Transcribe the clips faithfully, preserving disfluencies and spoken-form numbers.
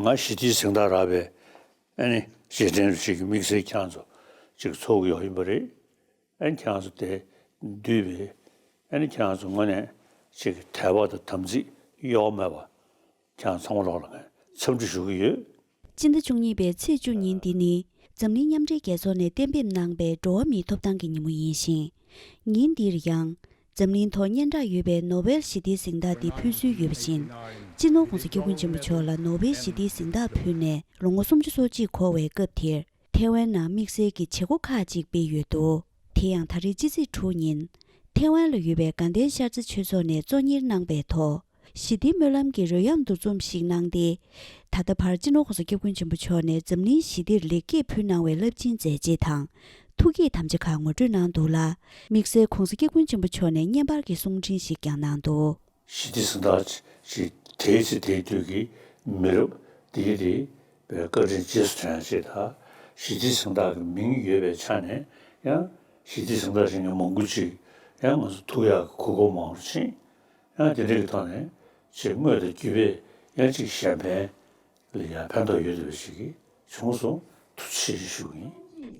ང་ཞི་བདེའི་གཟེངས་རྟགས་རག་པའི་ཨ་ནི་རྗེས་དྲན་རུ་ཞིག་གི་དམིགས་བསལ་ཁྱེད་རང་ཚོ་ཅིག་ཚོགས་ཀྱི་ཡོད་ཡིན་པ་རེད། ཨ་ནི་ཁྱེད་རང་ཚོ་དེ་འདུས་པའི་ཨ་ནི་ཁྱེད་རང་ཚོ་ངོས་ནས་ཅིག་དད་པ་དང་དམ་ཚིག་གཡོ་བ་མེད་པ་ཁྱེད་རང་ཚང་མ་ལོག་ལ་ངས་འཚམས་འདྲི་ཞུ་གི་ཡོད། སྤྱི་ཟླ་བཅུ་གཉིས་པའི་ཚེས་བཅུ་ཉིན་འདི་ནི་འཛམ་གླིང་མཉམ་འབྲེལ་རྒྱལ་ཚོགས་ནས་གཏན་འབེབས་གནང་པའི་འགྲོ་བ་མིའི་ཐོབ་ཐང་གི་ཉིན་མོ་ཡིན་ཞིང་། ཉིན་འདིར་ཡང་། འཛམ་གླིང་ཐོག་སྙན་གྲགས་ཡོད་པའི་ནོ་བེལ་ཞི་བདེའི་གཟེངས་རྟགས་འདི་ཕུལ་སྲོལ་ཡོད་པ་བཞིན། སྤྱི་ནོར་༧གོང་ས་༧སྐྱབས་མགོན་ཆེན་པོ་མཆོག་ལ་ནོ་བེལ་ཞི་བདེའི་གཟེངས་རྟགས་ཕུལ་ནས་ལོ་ངོ་སུམ་ཅུ་སོ་གཅིག་འཁོར་བའི་སྐབས་དེར། ཐའེ་ཝན་ནང་དམིགས་བསལ་གྱི་བྱེད་སྒོ་ཁག་ཅིག་སྤེལ་ཡོད་འདུག་དེ་ཡང་ད་རེས་ཕྱི་ཚེས་དྲུག་ཉིན། ཐའེ་ཝན་ལ་ཡོད་པའི་དགའ་ལྡན་ཤར་རྩེ་ཆོས་ཚོགས་ནས་གཙོ་གཉེར་གནང་པའི་ཐོག་ཞི་བདེའི་སྨོན་ལམ་གྱི་རོལ་དབྱངས་འདུ་འཛོམས་ཤིག་གནང་སྟེ། ད་ལྟ་བར་སྤྱི་ནོར་༧གོང་ས་༧སྐྱབས་མགོན་ཆེན་པོ་མཆོག་ནས་འཛམ་གླིང་ཞི་བདེར་ལེགས་སྐྱེས་ཕུལ་གནང་བའི་རླབས་ཆེན་མཛད་རྗེས་དང་། ཐུགས་བསྐྱེད་དམ་བཅའ་ཁག་ངོ་སྤྲོད་གནང་འདུག་ལ། དམིགས་བསལ་༧གོང་ས་༧སྐྱབས་མགོན་ཆེན་པོ་མཆོག་ནས་བརྙན་པར་གྱི་གསུང་འཕྲིན་ཞིག་ཀྱང་གནང་འདུག་ཞི་བདེའི་གཟེངས་རྟགས་ཅིག་དེའི་ཚེ་དེའི་དུས་ཀྱི་མི་རབས་དེའི་དེ་བའི་བཀའ་དྲིན་རྗེས་སུ་དྲན་ཡ་ཅིག་དང་། ཞི་བདེའི་གཟེངས་རྟགས་ཀྱི་མིང་ཡོད་པའི་ཆ་ནས་ཡང་ཞི་བདེའི་གཟེངས་རྟགས་ཞིག་ནས་མང་པོ་ཅིག་ཡང་ང་ཚོ་ཐུག་ཡག་གི་གོ་སྐབས་མང་རུ་ཕྱིན། ཡང་དེ་འདྲའི་གི་ཐོག་ནས་ཅིག་དངོས་དང་བརྒྱུད་པས་ཡང་ཅིག་གཞན་ཕན་ལ་ཡང་ཕན་ཐོགས་ཡོད་བསྡད་པ་ཞིག་གི་བྱུང་སོང་། ཐུགས་རྗེ་ཆེ་ཞུ་གི་ཡིན།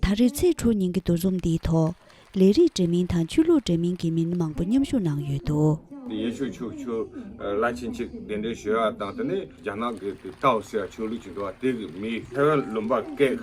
ད་རེས་ཚེས་དྲུག་ཉིན་གྱི་འདུ་འཛོམས་འདིའི་ཐོག་ལས་རིགས་འདྲ་མིན་དང་ཆོས་ལུགས་འདྲ་མིན་གྱི་མི་སྣ་མང་པོ་མཉམ་ཞུགས་གནང་ཡོད་འདུག་ཡེ་ཤུ་ཆོས་ཆོས་བླ་ཆེན་གཅིག་གདན་འདྲེན་ཞུ་ཡ་དང་། དེ་ནས་རྒྱ་ནག་གི་དེ་ཏའོ་ཟེར་ཡ་ཆོས་ལུགས་ཅིག་འདུག་བ། དེ་གི་མི་ཐའེ་ཝན་ལུང་པ་སྐད་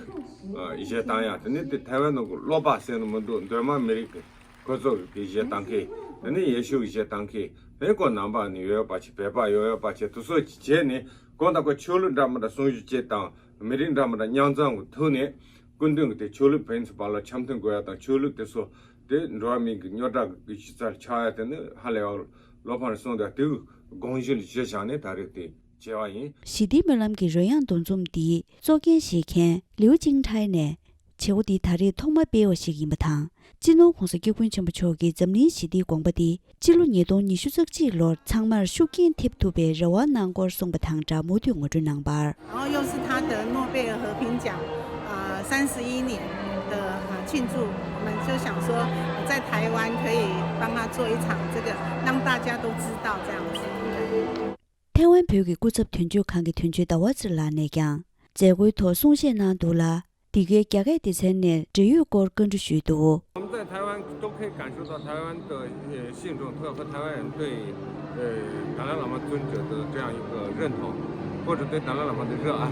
གཞས་བཏང་ཡ། དེ་ནས་དེ་ཐའེ་ཝན་ནང་གི་ཀློག་པ་ཟེར་ནི་མི་འདུག་མདོ་དམངས་མི་རིགས་ཀྱི་ཁོ་ཚོ་གི་གཞས་བཏང་མཁན། དེ་ནས་ཡེ་ཤུ་གི་གཞས་བཏང་མཁན། དེ་ཁོ་ནང་པ་ནི་ཡོད་ཡོད་པ་ཆེ། བོད་པ་ཡོད་ཡོད་པ་ཆེ། དེ་ཚོ་བྱས་ནས་གང་ལྟར་ཁོ་ཆོས་ལུགས་འདྲ་མི་འདྲ་སྲུང་སྐྱོབ་བྱེད་དང་། མི་རིགས་འདྲ་མི་འདྲ་མཉམ་འཛོམས་ཀྱི་ཐོག་ནས་སྐུ་མདུན་གྱི་དེ་ཆོས་ལུགས་ཕན་ཚུན་བར་ལ་འཆམ་མཐུན་དགོས་ཡ་དང་། ཆོས་ལུགས་དེ་ཚོ་དེ་འགྲོ་བ་མིའི་གི་རྙོག་དྲ་གི་གཞི་རྩར་ཆགས་ཡ་དེ་ནི་ཧ་ལས་པ་བློ་ཕམ་རེད་གསུངས་འདུག་དེའི་དགོངས་གཞི་ལ་གཞི་བཞག་ནས་ད་རེས་དེ་བྱས་པ་ཡིན། ཞི་བདེའི་སྨོན་ལམ་གྱི་རོལ་དབྱངས་འདུ་འཛོམས་འདིའི་གཙོ་འགན་བཞེས་མཁན་ལིའུ་ཅིང་ཁྲའེ་ནས། བྱེད་སྒོ་འདི་ད་རེས་ཐོག་མ་སྤེལ་བ་ཞིག་ཡིན་པ་དང་། སྤྱི་ནོར་༧གོང་ས་༧སྐྱབས་མགོན་ཆེན་པོ་མཆོག་གིས་འཛམ་གླིང་ཞི་བདེའི་དགོངས་པ་འདི་སྤྱི་ལོ་ཉིས་སྟོང་ཉི་ཤུ་རྩ་གཅིག་ལོར་ཚང་མར་ཤུགས་རྐྱེན་ཐེབས་ཐུབ་པའི་རེ་བ་གནང་སྐོར་གསུངས་པ་དང་སྦྲགས་མུ་མཐུད་ངོ་སྤྲོད་གནང་བར། 然后又是他得诺贝尔和平奖，呃，三十一年的呃庆祝，我们就想说在台湾可以帮他做一场这个让大家都知道这样子。对。 ཐའེ་ཝན་བོད་ཀྱི་སྐུ་ཚབ་དོན་གཅོད་ཁང་གི་དོན་གཅོད་ཟླ་བ་ཚེ་རིང་ལགས་ནས་ཀྱང་མཛད་སྒོའི་ཐོག་གསུང་བཤད་གནང་འདུག་ལ། འདི་གའི་རྒྱ་སྐད་སྡེ་ཚན་ནས་འབྲེལ་ཡོད་སྐོར་བཀའ་འདྲི་ཞུས་འདུག 我们在台湾都可以感受到台湾的呃信众，特别和台湾人对呃达赖喇嘛尊者的这样一个认同，或者对达赖喇嘛的热爱。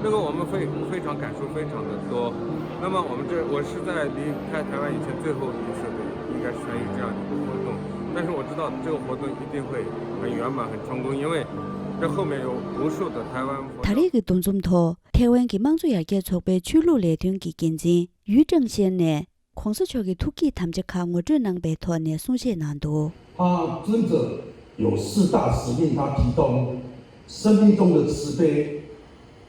那个我们非非常感触非常的多。那么我们这我是在离开台湾以前最后一次的，应该是参与这样一个活动，但是我知道这个活动一定会很圆满、很成功，因为这后面有无数的台湾佛教。 ད་རེས་ཀྱི་འདུ་འཛོམས་ཐོག་ཐའེ་ཝན་གྱི་དམངས་གཙོ་ཡར་རྒྱས་ཚོགས་པའི་ཆོས་ལུགས་ལས་དོན་གྱི་འགན་འཛིན་ཡུས་ཀྲང་ཤན་ནས། ༸གོང་ས་མཆོག་གི་ཐུགས་བསྐྱེད་དམ་བཅའ་ཁག་ངོ་སྤྲོད་གནང་པའི་ཐོག་ནས་གསུང་བཤད་གནང་འདུག 他尊者有四大使命，他提到生命中的慈悲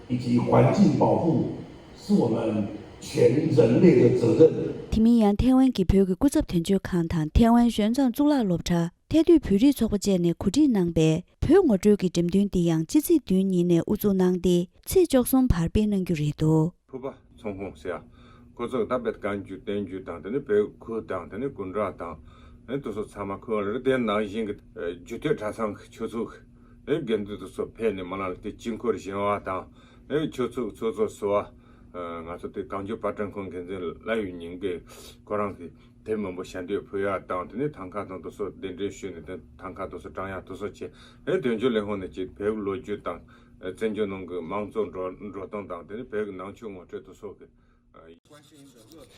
以及环境保护是我们全人类的责任。 དེ་མིན་ཡང་ཐའེ་ཝན་གྱི་བོད་ཀྱི་སྐུ་ཚབ་དོན་གཅོད་ཁང་དང་ཐའེ་ཝན་གཞོན་ཚང་གཙུག་ལག་སློབ་གྲྭ། ཐའེ་སྡོད་བོད་རིགས་ཚོགས་པ་བཅས་ནས་གོ་སྒྲིག་གནང་པའི་བོད་ངོ་སྤྲོད་ཀྱི་འགྲེམས་སྟོན་འདི་ཡང་ཕྱི་ཚེས་བདུན་ཉིན་ནས་དབུ་འཛུགས་གནང་སྟེ་ཚེས་བཅུ་གསུམ་བར་སྤེལ་གནང་རྒྱུ་རེད་འདུག ผู้ว่า ཚོང་ཁང་ཟེར་ཡ། ཁོ་ཚོ་ད་དཔེ་བཀའ་འགྱུར་བསྟན་འགྱུར་དང་། དེ་ནས་བོད་ཁུལ་དང་། དེ་ནས་སྐུ་འདྲ་དང་། དེ་ནས་དེ་ཚོ་ཚང་མ་ཁོ་རེད། དེ་ནང་བཞིན་གྱི་རྒྱུད་སྟོད་གྲྭ་ཚང་གི་ཆོས་ཚོགས་ཀྱི་དགེ་འདུན་དེ་ཚོ་ཕེབས་ནས་མ་ལ་ལ་དེ་དཀྱིལ་འཁོར་བཞེངས་པ་དང་། དེ་ཆོས་ཚོགས་ཚོགས་གཙོ་ཟུར་པ་ང་ཚོ་དེ་གངས་ལྗོངས་དཔལ་སྤྲུལ་ཁང་འགན་འཛིན་ལྷ་ཡུལ་ཉིན་དགེ་ཁོ་རང་གིས་དེབ་མང་པོ་ཞལ་འདེབས་ཕུལ་ཡ་དང་། དེ་ནས་ཐང་ཀ་དང་དེ་ཚོ་གདན་འདྲེན་ཞུས་ནས་དེ་ཐང་ཀ་དེ་ཚོ་དྲངས་ཡ་དེ་ཚོ་བྱས། དེ་དོན་གཅོད་ལས་ཁུངས་ནས་ཅིག་བོད་ལོ་རྒྱུས་དང་། བཙན་བྱོལ་ནང་གི་དམངས་གཙོ་འགྲོ་འགྲོ་སྟངས་དང་། དེ་ནི་བོད་ཀྱི་ནང་ཆོས་ངོ་སྤྲོད་དུ་སོགས་ཀྱི།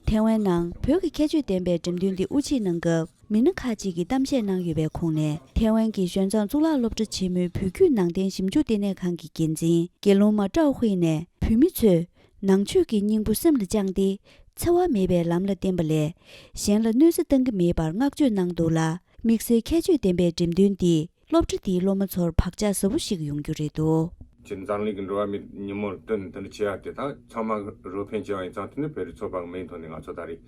ཐའེ་ཝན་ནང་བོད་ཀྱི་ཁྱད་ཆོས་ལྡན་པའི་འགྲེམས་སྟོན་འདི་དབུ་འབྱེད་གནང་སྐབས་མི་སྣ་ཁག་ཅིག་གིས་གཏམ་བཤད་གནང་ཡོད་པའི་ཁོངས་ནས་ཐའེ་ཝན་གྱི་གཞོན་ཚང་གཙུག་ལག་སློབ་གྲྭ་ཆེན་མོའི་བོད་བརྒྱུད་ནང་བསྟན་ཞིབ་འཇུག་ལྟེ་གནས་ཁང་གི་འགན་འཛིན་དགེ་སློང་མ་ཀྲའོ་ཧུའེ་ནས་བོད་མི་ཚོས་ནང་ཆོས་ཀྱི་སྙིང་པོ་སེམས་ལ་བཅངས་ཏེ་འཚེ་བ་མེད་པའི་ལམ་ལ་བརྟེན་པ་ལས་གཞན་ལ་གནོད་འཚེ་གཏང་གི་མེད་པར་བསྔགས་བརྗོད་གནང་འདུག་ལ། དམིགས་བསལ་ཁྱད་ཆོས་ལྡན་པའི་འགྲེམས་སྟོན་འདིས་སློབ་གྲྭ་འདིའི་སློབ་མ་ཚོར་བག་ཆགས་ཟབ་པོ་ཞིག་ཡོང་རྒྱུ་རེད་འདུག་ཅིག་འཛམ་གླིང་གི་འགྲོ་བ་མིའི་ཉིན་མོར་བསྟུན་ནས་དེ་འདྲ་བྱེད་ཡ་དེ་དག་ཚང་མ་རོགས་ཕན་བྱེད་པ་ཡིན་ཙང་། དེ་ནི་བོད་རིགས་ཚོགས་པ་གི་མིང་ཐོག་ནས་ང་ཚོ་ད་རེས་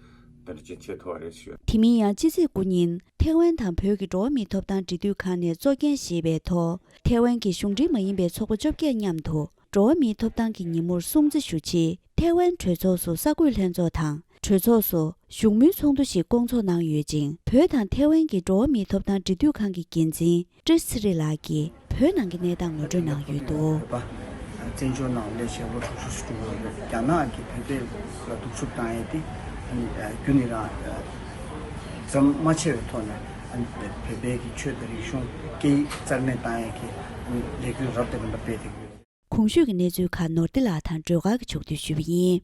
དེ་འདྲ་ཅིག་བྱེད་ཐུབ་པ་རེད་ཞུ། དེ་མིན་ཡང་ཕྱི་ཚེས་དགུ་ཉིན་ཐའེ་ཝན་དང་བོད་ཀྱི་འགྲོ་བ་མིའི་ཐོབ་ཐང་འབྲེལ་མཐུད་ཁང་ནས་གཙོ་འགན་བཞེས་པའི་ཐོག་ཐའེ་ཝན་གྱི་གཞུང་འབྲེལ་མ་ཡིན་པའི་ཚོགས་པ་བཅོ་བརྒྱད་མཉམ་དུ་འགྲོ་བ་མིའི་ཐོབ་ཐང་གི་ཉིན་མོར་སྲུང་བརྩི་ཞུ་ཆེད་ཐའེ་ཝན་གྲོས་ཚོགས་སུ་གསར་འགོད་ལྷན་ཚོགས་དང་། གྲོས་ཚོགས་སུ་བཞུགས་མོལ་ཚོགས་འདུ་ཞིག་བསྐོང་ཚོགས་གནང་ཡོད་ཅིང་། བོད་དང་ཐའེ་ཝན་གྱི་འགྲོ་བ་མིའི་ཐོབ་ཐང་འབྲེལ་མཐུད་ཁང་གི་འགན་འཛིན་ཀྲེ་ཚེ་རིང་ལགས་ཀྱིས་བོད་ནང་གི་གནས་སྟངས་ངོ་སྤྲོད་གནང་ཡོད་འདུག་བཙན་བྱོལ་ནང་ལས་བྱེད་ལོ་དྲུག་ཅུ་ཙམ་ཡོད་རེད། རྒྱ་ནག་གིས་བོད་པའི་ལ་གདུག་རྩུབ་བཏང་ཡས་དེ་ཨ་ནི་རྒྱུན་ནས་རང་ཟམ་མ་ཆད་པའི་ཐོག་ནས་ཨ་ནི་བོད་པའི་གི་ཆོས་དང་རིག་གཞུང་སྐད་ཡིག་རྩ་མེད་བཏང་ཡས་ཀྱི་ཨ་ནི་ལས་འགུལ་རབ་དང་རིམ་པ་སྤེལ་བསྡད་ཀྱི་ཡོད། གོང་ཞུས་ཀྱི་གནས་ཚུལ་ཁག་ནོར་བདེ་ལགས་དང་སྒྲོལ་དཀར་གྱིས་ཕྱོགས་བསྡུས་ཞུས་པ་ཡིན།